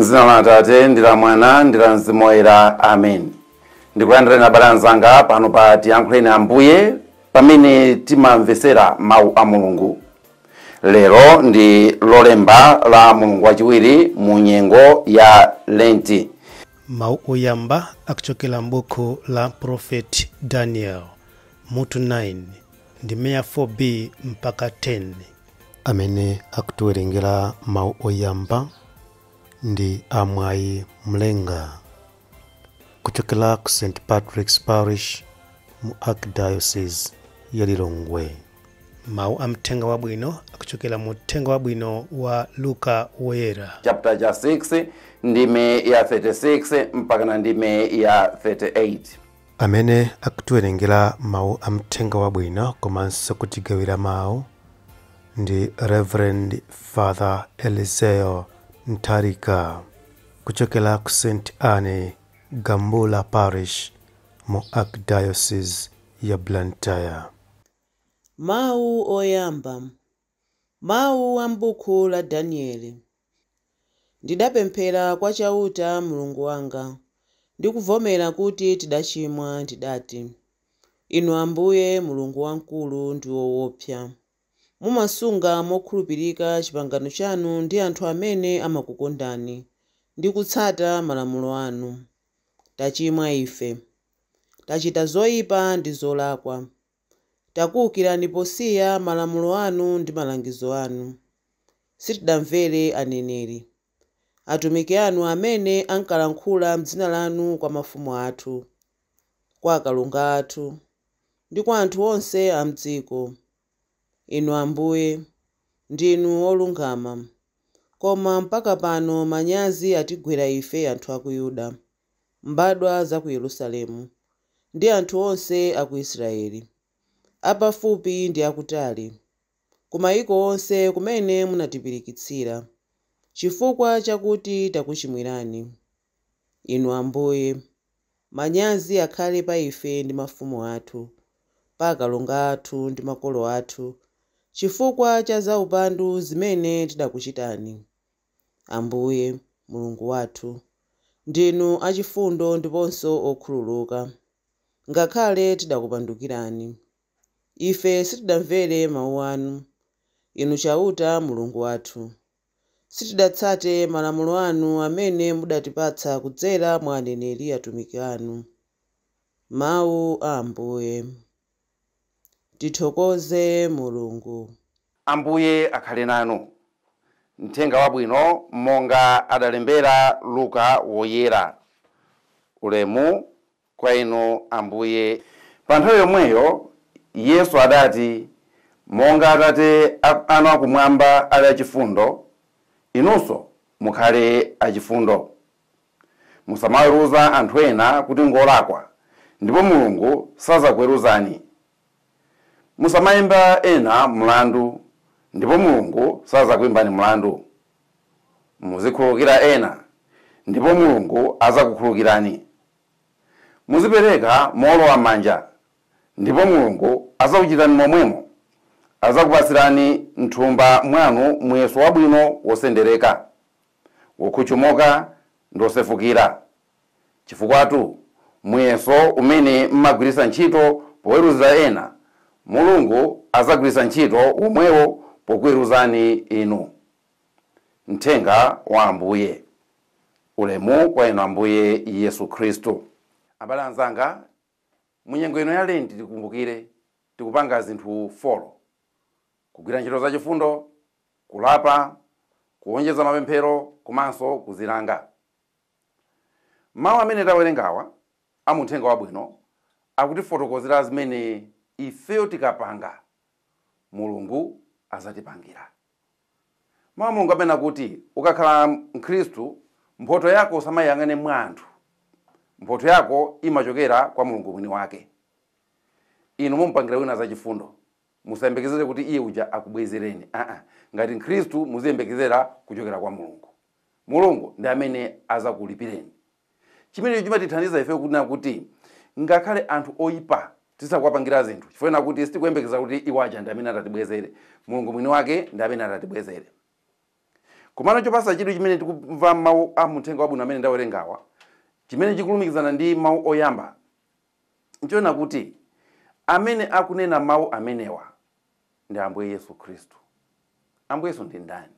M'dzina la Atate ndi la Mwana ndi la Mzimu Woyera, amen. Ndikulandireni abale anzanga pano pa Tiyankhuleni Ambuye, pamene timamvesera mawu a Mulungu. Lero ndi Lolemba la mulungu wachiwiri mu nyengo ya Lenti. Mawu oyamba akuchokera m'buku la Prophet Daniel, mutu 9, ndime ya 4b mpaka 10. Amene akutiwerengera mawu oyamba ndi Amwayi Mlenga kuchokera ku St Patrick's Parish mu Archdiocese ya Lilongwe. Mawu a mthenga wabwino akuchokera mu Mthenga Wabwino wa Luka Woyera, chapter cha 6, ndime ya 36 mpaka na ndime ya 38. Amene akutiwerengera mawu a mthenga wabwino komanso kutigawira mawu ndi Reverend Father Eliseo Ntharika kuchokera ku St Anne Gambula Parish mu Archdiocese ya Blantyre. Mawu oyamba. Mawu a m'buku la Danieli. Ndidapemphera kwa Chauta Mulungu wanga, ndi kuvomera kuti tidachimwa. Ndidati: Inu Ambuye, Mulungu wamkulu ndi woopsa, mumasunga mokhulupirika chipangano chanu ndi anthu amene amakukondani ndi kutsata malamulo anu. Tachimwa ife, tachita zoyipa ndi zolakwa. Takuwukirani posiya malamulo anu ndi malangizo anu. Sitidamvere aneneri, atumiki anu, amene ankalankhula m'dzina lanu kwa mafumu athu, kwa akalonga athu ndi kwa anthu onse a m'dziko. Inu Ambuye, ndinu olungama, koma mpaka pano manyazi atigwera ife anthu a ku Yuda, mbadwa za ku Yerusalemu, ndi anthu onse a ku Israeli, apafupi ndi akutali, ku mayiko onse kumene munatipirikitsira, chifukwa chakuti takuchimwirani. Inu Ambuye, manyazi akhale pa ife ndi mafumu athu, pa akalonga athu ndi makolo athu, chifukwa cha zaupandu zimene tidakuchitani. Ambuye Mulungu wathu, ndinu achifundo ndiponso okhululuka, ngakhale tidakupandukirani. Ife sitidamvere mawu anu, Inu Chauta Mulungu wathu. Sitidatsate malamulo anu amene mudatipatsa kudzera mwa aneneri atumiki anu. Mawu a Ambuye. Tithokoze Mulungu. Ambuye akhale nanu. Mthenga Wabwino monga adalembera Luka Woyera. Ulemu kwa inu, Ambuye. Pa nthawi yomweyo Yesu adati, "Monga Atate anu akumwamba ali achifundo, inunso mukhale achifundo. Musamaweruza anthu ena kuti ngolakwa, ndipo Mulungu sazakuweruzani. Musamayimba ena mlandu, ndipo Mulungu sazakuyimbani mlandu. Muzikhululukira ena, ndipo Mulungu azakukhululukirani. Muzipereka mowolowa manja, ndipo Mulungu azakuchitani momwemo. Azakupatsirani mthumba mwanu muyeso wabwino, wosendereka, wokhuchumuka ndi wosefukira, chifukwatu muyeso umene mmagwiritsa ntchito poweruzira ena, Mulungu azagwiritsa ntchito womwewo pokuweruzani inu." Mthenga wa Ambuye. Ulemu kwa inu, Ambuye Yesu Khristu. Abale anzanga, munyengo ino ya Lenti tikumbukire tikupanga zinthu 4: kugwira ntchito zachifundo, kulapa, kuonjeza mapemphero komanso kuzilanga. Mawu amene tawerengawa amuthenga wabwino akutifotokozera zimene ifeyo tikapanga, Mulungu azatipangira. Mawu a Mulungu amene akuti ukakhala Mkhristu, mphotho yako usamayang'ane mwa anthu, mphotho yako imachokera kwa Mulungu mwini wake. Inu mumpangira wina zachifundo, musayembekezere kuti iye uja akubwezereni. Aa, ngati Mkhristu muziyembekezera kuchokera kwa Mulungu. Mulungu ndi amene azakulipireni. Chimenecho chimatithandiza ife kunena kuti ngakhale anthu oyipa tisakuwapangira zinthu, chifukwa kuti sitikuyembekeza kuti iwo aja ndi amene atatibwezere. Mulungu mwini wake ndi amene atatibwezere. Komano chopasa chidwi chimene tikumva mawu a muthenga wabwino amene ndawerengawa, chimene chikulumikizana ndi mawu oyamba, nchoona kuti amene akunena mawu amenewa ndi Ambuye Yesu Khristu. Ambuye Yesu ndi ndani?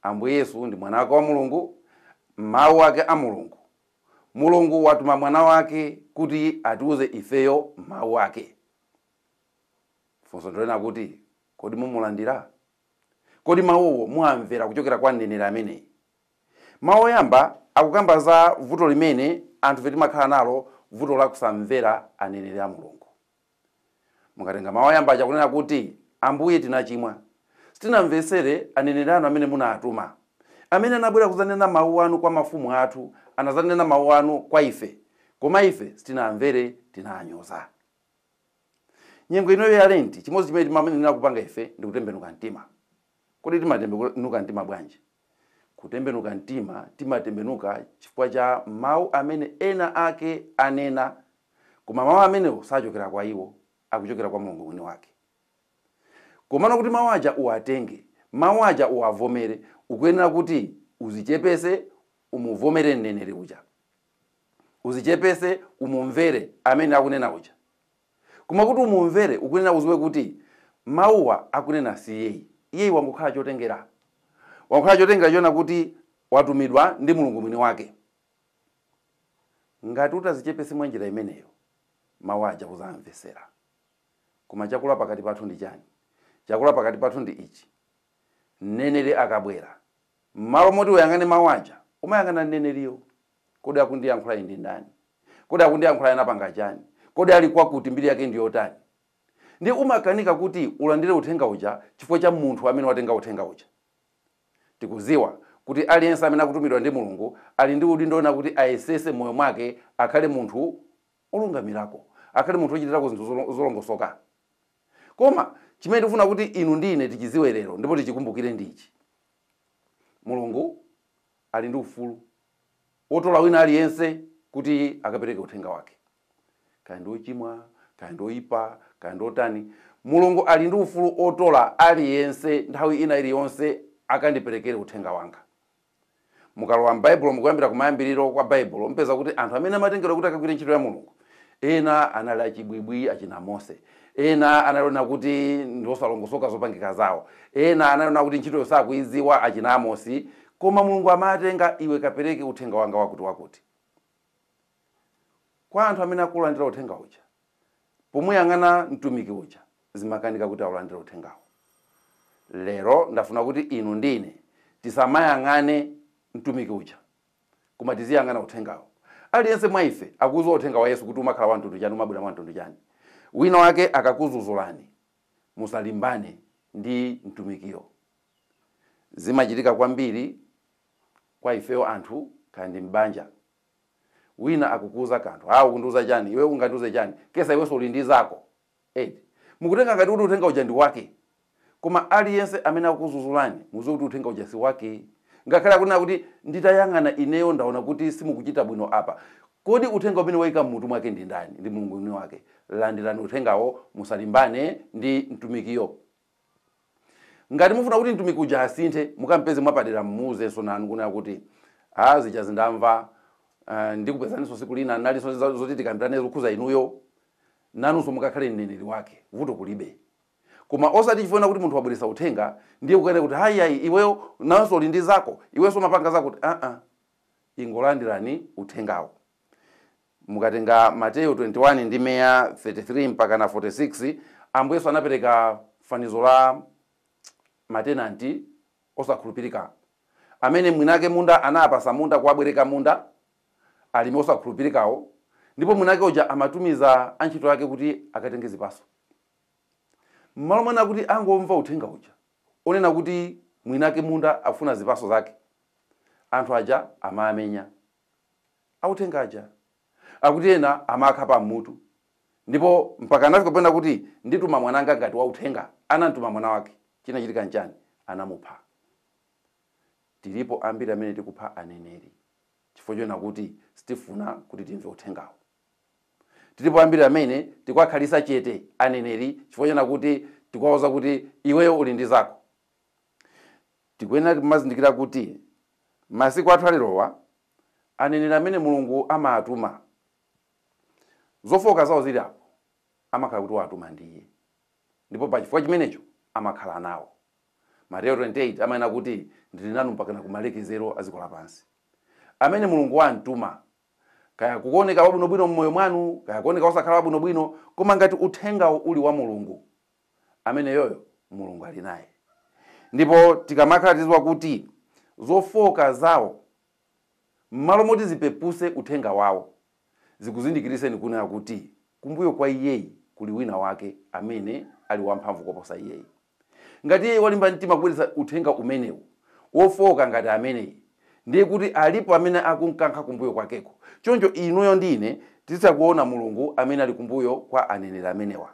Ambuye Yesu ndi mwana wake wa Mulungu, mawu ake a Mulungu. Mulungu watuma mwana wake kuti atiuze ifeyo mawu ake. Funso ndilena kuti, kodi mumulandira? Kodi mawuwo muamvera kuchokera kwa mneneri ameneyi? Mawu oyamba akukamba za vuto limene anthu fe timakhala nalo, vuto la kusamvera aneneri a Mulungu. Mukatenga mawu oyamba achakunena kuti Ambuye tinachimwa, sitinamvesere aneneri anu amene munatuma, amene anabwera kudzanena mawu anu kwa mafumu athu, anadzanena mawu anu kwa ife, koma ife sitinamvere, tinanyoza. Nyengo inoyo ya Lenti, chimodzi chimene timayenera kupanga ife ndi kutembenuka mtima. Kodi timatembenuka mtima bwanji? Kutembenuka mtima timatembenuka chifukwa cha mawu amene ena ake anena, koma mawu amenewo sachokera kwa iwo, akuchokera kwa Mulungu mwini wake. Komano kuti mawu aja uwatenge, mawu aja uwavomere, ukuyenera kuti uzichepese, umuvomere mneneri uja, uzichepese, umumvere amene akunena uja. Koma kuti umumvere ukuyenera uziwe kuti mawuwa akunena si iyeyi, iyeyi wangokhala chotengera, wangokhala chotengera chona kuti watumidwa ndi Mulungu mwini wake. Ngati utazichepese mwa njira imeneyo, mawu aja uzamvesera. Koma chakula pakati pathu ndi chani? Chakula pakati pathu ndi ichi: mneneri akabwera, m'malo moti uyang'ane mawu aja, umayang'ana mneneriyo. Kodi akundiyankhula ndi ndani? Kodi akundiyankhula anapanga chani? Kodi ali kwakuti mbiri yake ndi yotani? Ndi umakanika kuti ulandire uthenga uja chifukwa cha munthu amene watenga uthenga uja. Tikuziwa kuti aliyense amene akutumidwa ndi Mulungu ali ndi udindo ona kuti ayesese moyo mwake akhale munthu olungamirako, akhale munthu ochitirako zinthu zolongosoka. Koma chimene tikufuna kuti inu ndi ine tichiziwe lero ndipo tichikumbukire ndi ichi: Mulungu ali ndi ufulu wotola wina aliyense kuti akapereke uthenga wake, kaya ndi ochimwa, kaya ndi oyipa, kaya ndi otani. Mulungu ali ndi ufulu otola aliyense nthawi ina iliyonse akandiperekere uthenga wanga. Mukalowa m'Baibulo, mukuyambira kumayambiriro kwa Baibulo, mpeza kuti anthu amene amatengedwa kuti akagwire ntchito ya Mulungu, ena anali achibwibwi, achina Mose, ena analiona kuti ndi osalongosoka zopangika zawo, ena analiona kuti ntchitoyo sakuidziwa, achina Amosi. Koma Mulungu amatenga, iwe kapereke uthenga wanga wakuti wakuti. Kwa anthu amene akulandira uthenga uja, pomuyang'ana mtumiki uja, zimakanika kuti aulandire uthengawo. Lero ndafuna kuti inu ndine tisamayang'ane mtumiki uja, koma tiziyang'ana uthengawo. Aliyense mwa ife akuuza uthenga wa Yesu kuti umakhala wa mtundu chani, umabwera mwa mtundu chani. Wina wake akakuzuzulani, musalimbane ndi mtumikiyo. Zimachitika kwambiri kwa ifeyo anthu, kaya ndi m'banja. Wina akukuuza kanthu, ukundiuza chani iwe, ungandiuze chani, kesa iwenso uli ndi zako. Mukutenga ngati kuti uthenga uja ndi wake. Koma aliyense amene akukuzuzulani, muziwe kuti uthenga uja si wake. Ngakhale akunena kuti nditayang'ana ineyo ndaona kuti simukuchita bwino apa, kodi uthenga umene wayika mmutu mwake ndi ndani? Ndi Mulungu mwini wake. Landirani uthengawo, musalimbane ndi mtumikiyo. Ngati mufuna kuti mtumiki uja asinthe, mukampeze mwapadera, mmuuzenso nanu kunena kuti zija zindamva, ndikupezaninso siku lina, nalinso zoti tikambirane zokhuza inuyo, nanunso mukakhale mneneri wake, vuto kulibe. Koma osati chifukwa kuti munthu wabweretsa uthenga ndiye kukanena kuti hayi hayi, iweyo nanso uli ndi zako, iwenso umapanga zako. Ingolandirani uthengawo. Mukatenga Mateyu 21 ndi meya 33 mpaka na 46, Ambuye Yesu anapereka fanizo la matenanti osakhulupirika amene mwinake munda anapasa munda kuwabwereka munda alimi osakhulupirikawo, ndipo mwinake uja amatumiza antchito ake kuti akatenge zipaso. M'malo mwena kuti angomva uthenga uja onena kuti mwinake munda afuna zipaso zake, anthu aja amamenya authenga aja, akuti ena amakhapa mmutu, ndipo mpaka anafika pena kuti ndituma mwananga ngati wauthenga. Anamtuma mwana wake, chinachitika nchani? Anamupha. Tilipo ambiri amene tikupha aneneri chifukwa chonena kuti sitifuna kuti timve uthengawo. Tilipo ambiri amene tikuwakhalisa chete aneneri chifukwa chonena kuti tikuwauza kuti iweyo uli ndi zako. Tikuyenera kumazindikira kuti masiku athu alerowa aneneri amene Mulungu amatuma, zofoka zawo zili apo, amakhala kuti watuma ndiye, ndipo pachifukwa chimenecho amakhala nawo. Mateyu 28 amanena kuti ndili nanu mpaka kumalekezero a dziko lapansi. Amene Mulungu wamtuma, kaya kukuoneka wabwinobwino mmoyo mwanu, kaya kuoneka osakhala wabwinobwino, koma ngati uthengawo uli wa Mulungu, amene yoyo Mulungu ali naye. Ndipo tikamakhala tiziwa kuti zofoka zawo m'malo moti zipepuse uthenga wawo, zikuzindikiriseni kunena kuti kumbuyo kwa iyeyi kuli wina wake amene ali wamphamvu koposa iyeyi. Ngati iye walimba mtima kubweretsa uthenga umenewu wofoka ngati ameneyi, ndiye kuti alipo amene akunkankha kumbuyo kwakeko. Choncho inuyo ndine tisakuona Mulungu amene ali kumbuyo kwa aneneri amenewa.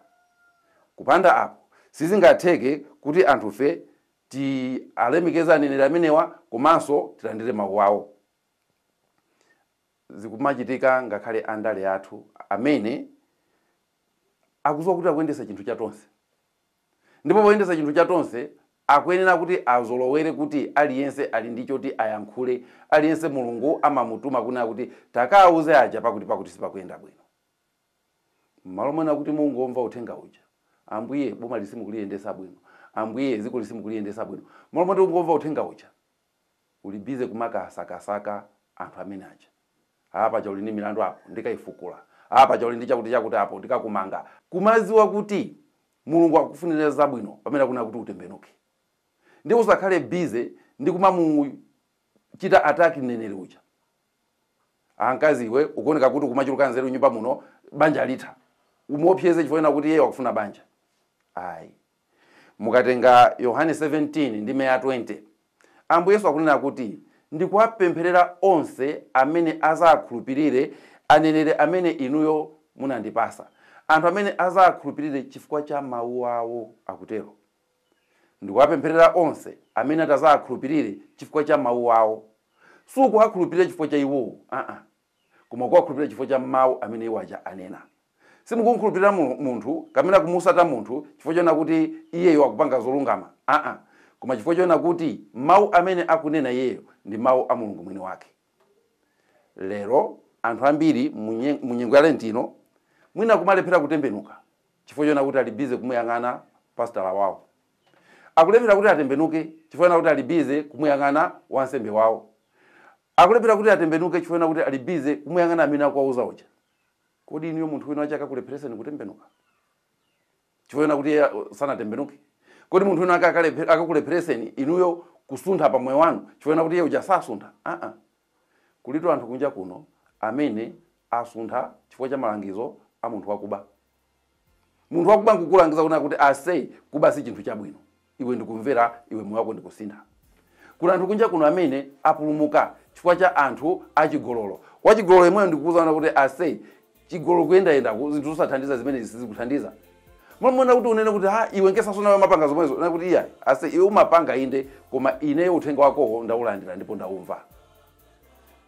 Kupanda apo sizingatheke kuti anthufe tialemekeze aneneri amenewa komanso tilandire mawu awo. Zikumachitika ngakhale andale athu amene akudziwa kuti akuyendetsa chinthu chatonse, ndipo poyendetsa chinthu chatonse akuyenera kuti azolowere kuti aliyense ali ndi choti ayankhule, aliyense Mulungu amamutuma kunena kuti takauze aja pakuti pakuti sipakuyenda bwino. M'malo mwena kuti mungomva uthenga uja, Ambuye boma lisimukuliyendetsa bwino, Ambuye dziko lisimukuliyendetsa bwino, m'malo mwati ungomva uthenga uja uli bize kumakasakasaka anthu amene aja. Apa chauli ndi milandu apo ndikayifukula, apa chauli ndi chakuti chakuti apo ndikakumanga. Kumaziwa kuti Mulungu akufunira zabwino pamene akunena kuti utembenuke, ndipo usakhale bize ndi kumamuchita ataki mneneri uja. Ankazi iwe ukuoneka kuti kumachuluka nzeru nyumba muno, banja litha, umuopseze chifukwa kuti iye wakufuna banja. Ayi, mukatenga Yohane 17 ndi meya 20, Ambuye Yesu akunena kuti ndikuwapempherera onse amene azakhulupirire aneneri amene inuyo munandipasa, anthu amene azakhulupirire chifukwa cha mawu awo. Akutero, ndikuwapempherera onse amene atazakhulupirire chifukwa cha mawu awo. Sukuwakhulupirira chifukwa cha iwowo, koma kuwakhulupirira chifukwa cha mawu amene iwo aja anena. Simukunkhulupirira munthu kamene kumusata munthu chifukwa chona kuti iyeyo akupanga zolungama, koma chifukwa chona kuti mawu amene akunena iyeyo ndi mawu a Mulungu mwini wake. Lero anthu ambiri munyengo ya lentino mwina kumalephera kutembenuka chifukwa chona kuti ali bize kumuyang'ana pastala wawo, akulephera kuti atembenuke chifukwa chona kuti ali bize kumuyang'ana wansembe wawo, akulephera kuti atembenuke chifukwa chona kuti ali bize kumuyang'ana amene akuwauza uja. Kodi inuyo munthu wina wache akakulephereseni kutembenuka chifukwa chona kuti sanatembenuke? Kodi munthu wina akakulephereseni inuyo kusuntha pa moyo wanu chifukwa chona kuti iye uja sasuntha? Kulitu anthu kunja kuno amene asuntha chifukwa cha malangizo a munthu wakuba. Munthu wakuba nkukulangiza kunena kuti asei, kuba si chinthu chabwino, iwe ndikumvera, iwe moyo wako ndikusintha. Kuli anthu kunja kuno amene apulumuka chifukwa cha anthu achigololo. Wachigololo yemweyo ndikukuwuzana kuti asei, chigololo kuyendayenda zinthu zosathandiza zimene sizikuthandiza. Momwe kuti unene kuti ha iwe nkesaso nawe umapanga zomwezo, unene kuti iya ase iwe umapanga inde, koma ineyo uthenga wakowo ndaulandira ndipo ndaumva.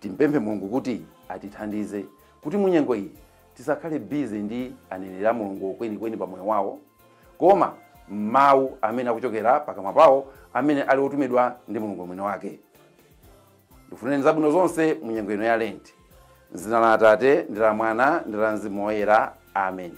Timpemphe Mulungu kuti atithandize kuti munyengo iyi tisakhale bize ndi aneneri a Mulungu kwenikweni pa moyo wawo, koma mawu amene akuchokera pakamwa pawo amene ali otumidwa ndi Mulungu mwini wake. Ndifuneni zabwino zonse munyengo ino ya Lenti. M'dzina la Atate ndi la Mwana ndi la Mzimu Woyera. Amen.